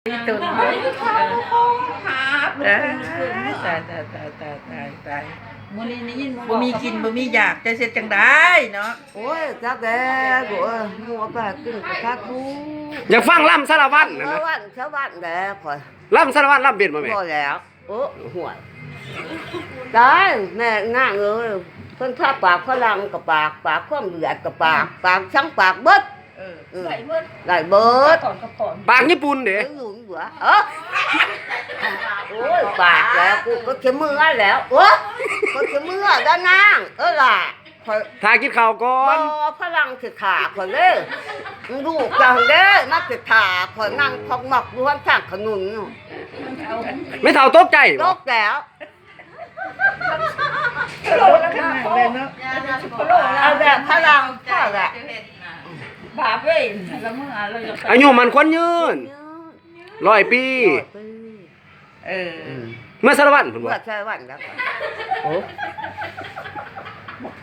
ຕົນ ຕາຍ ຕາຍ ຕາຍ ຕາຍ ຕາຍ ຕາຍ ມື້ນີ້ໄດ້ຍິນໝູ່ ບໍ່ມີກິນບໍ່ມີຢາກ ຈະເຮັດຈັ່ງໃດເນາະ. ໂອ້ຍ ຈັກແດ່ລູກເອີຍ ໝູ່ເອົາໄປໃຫ້ກິນກໍສາທຸ. ຢາກຟັງລຳສາລະວັນຫັ້ນນະ ສາລະວັນ ສາລະວັນແດ່ຂ້ອຍ ລຳສາລະວັນລຳເປັນບໍ່ແມ່? ບໍ່ແລ້ວ. ໂອ້ ຫ້ວຍ ຕາຍແມ່ນາງເອີຍ ເພິ່ນພາປາກຝຣັ່ງກໍປາກ ປາກຄວາມເດືອດກໍປາກ ປາກສັງປາກເບິດ. ເອີ ເອີ ໄດ້ເບິດ ໄດ້ເບິດ ປາກຍີ່ປຸ່ນເດ້ ເອີ ໂອ້ຍ ປາກແລ້ວ ກູກໍຊິເມືອແລ້ວ ໂອ້ຍ ກໍຊິເມືອແລ້ວນາງ ເອີ ຫຼ້າ ຂ້ອຍ ຖ້າກິນເຂົ້າກ່ອນ ບໍ່ ຝຣັ່ງຊິຂ້າຂ້ອຍເດ້ ລູກເຈົ້າຫັ້ນເດ້ ມັນຊິຂ້າຂ້ອຍ ນັ່ງຄອກມອກຢູ່ຫົນທາງຖະໜົນ. ແມ່ເຖົ້າຕົກໃຈບໍ່? ຕົກແລ້ວ ເອົາແບບຝຣັ່ງພໍແຫຼະ ບາບເວີຍ ລະເມືອ ລະຢາກໄປ ອາຍຸໝັ້ນຂວັນຍືນ ຮ້ອຍປີ ເອີ ເມືອສາລະວັນພຸ້ນບໍ່? ເມືອສາລະວັນແລ້ວ ໂອ້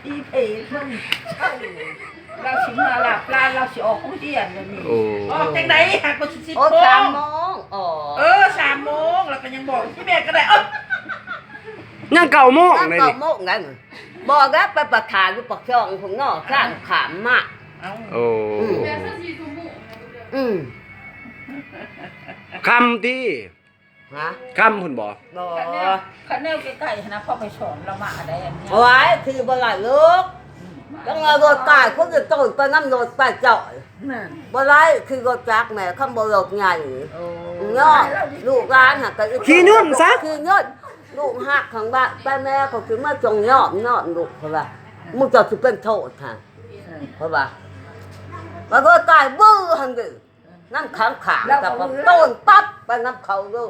ອີເພເພິ່ນ ລາວຊິມາລາບລານ ລາວຊິອອກໂຮງຮຽນແລ້ວນີ້. ໂອ້ ອອກຈັ່ງໃດຫາກໍຊິສິບໂມງ ໂອ້ ສາມໂມງ ອໍ ເອີ ສາມໂມງ ລະກໍຍັງບອກອີແມ່ກໍໄດ້ ເອີ ຍັງເກົ້າໂມງ ຍັງເກົ້າໂມງໄດ໋ ບໍ່ໄດ້ໄປປະທານຢູ່ປາກຊ່ອງພຸ້ນເນາະ ຂ້າມ ຂ້າມມາ. ເອົ້າ ໂອ້ ອືມ ອືມ ຄ່ຳຕິ? ຮະ ຄ່ຳພຸ້ນບໍ່? ບໍ່ ຄັນແນວ ຄັນແນວໃກ້ໆຫັ້ນນະ ພໍໄປສອນລະມາໄດ້ອັນນີ້ ໂອ້ຍ ຂີ່ບໍ່ໄດ້ລູກ ອືມ ຈັ່ງວ່າລົດກາຍຄົນຈະໂຕນໄປນຳລົດໄປເຈົ້າ ນັ້ນ ບໍ່ໄດ້ ຂີ່ລົດຈັກແມ່ ຄັນບໍ່ລົດໃຫຍ່ ໂອ້ ເນາະ ລູກຫຼານຫັ້ນກໍ ຂີ່ຍົນຊະ ຂີ່ຍົນ ລູກຮັກຂ້າງບ້ານ ໄປແມ່ເຂົາຊິມາສົ່ງຍອມ ຍອມລູກ ເຂົາວ່າ ໝູ່ເຈົ້າຊິເປັນໂທດຫັ້ນ ເອີ ເຂົາວ່າ ວ່າກໍກາຍບຶຫັ້ນເດ້ ນຳຂ້າງໆ ແລ້ວກໍໂຕນປັບໄປນຳເຂົາເດີ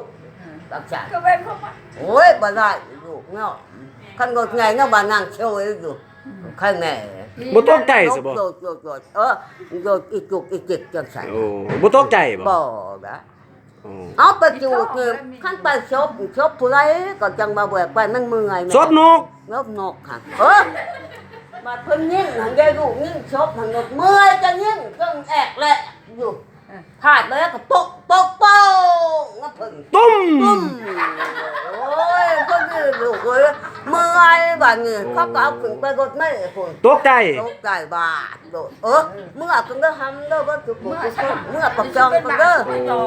ເອີ ຫຼັງຈາກ ກໍແມ່ນເຂົາມາ ໂອ້ຍ ບໍ່ໄດ້ລູກເນາະ ຄັນລົດໃຫຍ່ນະວ່ານັ່ງເຊົຍຢູ່ ອືມ ໃຄແນ່ ບໍ່ຕົກໃຈຊະບໍ່? ໂດດໆໆ ເອີ ໂດດອີກຈຸກອີກຈິກຈັ່ງຊັ້ນ ໂອ້ ບໍ່ຕົກໃຈບໍ່? ບໍ່ລະ ໂອ້ ເອົາໄປຈູດນີ້ ຄັນໄປສົບ ສົບຜູ້ໃດກໍຈັ່ງວ່າແບກໄປມັນເມື່ອຍແມ່ ສົບນົກ ສົບນົກຫັ້ນ ເອີ ບາດເພິ່ນຍິງຫັ້ນເດ້ ລູກຍິງສົບຫັ້ນ ເມື່ອຍຈະຍິງຈົນແອກແລກຢູ່ ພາດໄປແລ້ວກໍໂປະໂປະໂປ້ງນຳເພິ່ນ ຕຸ້ມ ຕຸ້ມ ໂອ້ຍ ເພິ່ນນີ້ລູກເອີຍ ເມື່ອຍບາດນີ້ ເຂົາກໍເອົາຂຶ້ນໄປລົດເມພຸ້ນ ຕົກໃຈ ຕົກໃຈບາດ ໂດດ ເອີ ເມືອກັນເດີ ຫຳເດີ ບໍ່ສຸກ ເມືອປາກຊ່ອງກັນເດີ ໂອ້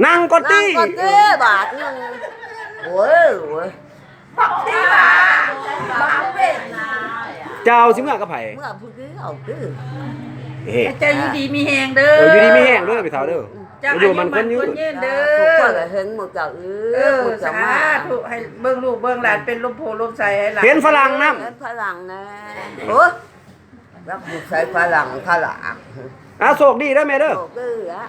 ນັ່ງກ່ອນຕິ ນັ່ງກ່ອນຕິບາດໜຶ່ງ ໂອ້ຍ ໂອ້ຍ ເຈົ້າຊິເມືອກັບໃຜ? ເມືອຜູ້ດຽວຕິ ເອີ ໃຫ້ເຈົ້າຢູ່ດີມີແຮງເດີ ເອີ ຢູ່ດີມີແຮງເດີ ແມ່ເຖົ້າເດີ ເຈົ້າ ອາຍຸໝັ້ນຂວັນຍືນ ເດີ ທຸກຄົນກໍເຫັນໝູ່ເຈົ້າອີກ ເອີ ໝູ່ເຈົ້າມາ ສາທຸ ໃຫ້ເບິ່ງລູກເບິ່ງຫຼານເປັນລົມໂພລົມໄຊໃຫ້ຫຼານ ເຫັນຝຣັ່ງນຳ ເຫັນຝຣັ່ງແນ່ ໂອ້ຍ ລັກຢູ່ໃສຝຣັ່ງ ຝຣັ່ງ ອາ ໂຊກດີເດີແມ່ເດີ ໂຊກດີລະ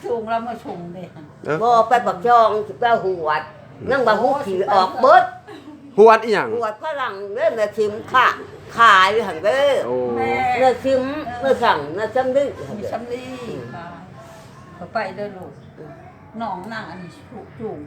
ສູງລະ ມາສູງເດ້ ເອີ ບໍ່ ໄປປາກຊ່ອງ ຊິໄປຫວດ ຍັງວ່າຫູຂີ້ອອກເບິດ ຫວດອີ່ຫຍັງ? ຫວດຝຣັ່ງເດ້ ແມ່ຊິມຄ້າຂາຍຫັ້ນເດ້ ໂອ້ ແມ່ຊິມ ແມ່ສັງ ແມ່ສຳລີຫັ້ນເດ້ ສຳລີ ເອີ ກໍໄປເດີລູກ ອືມ ນ້ອງນາງອັນນີ້ສູງ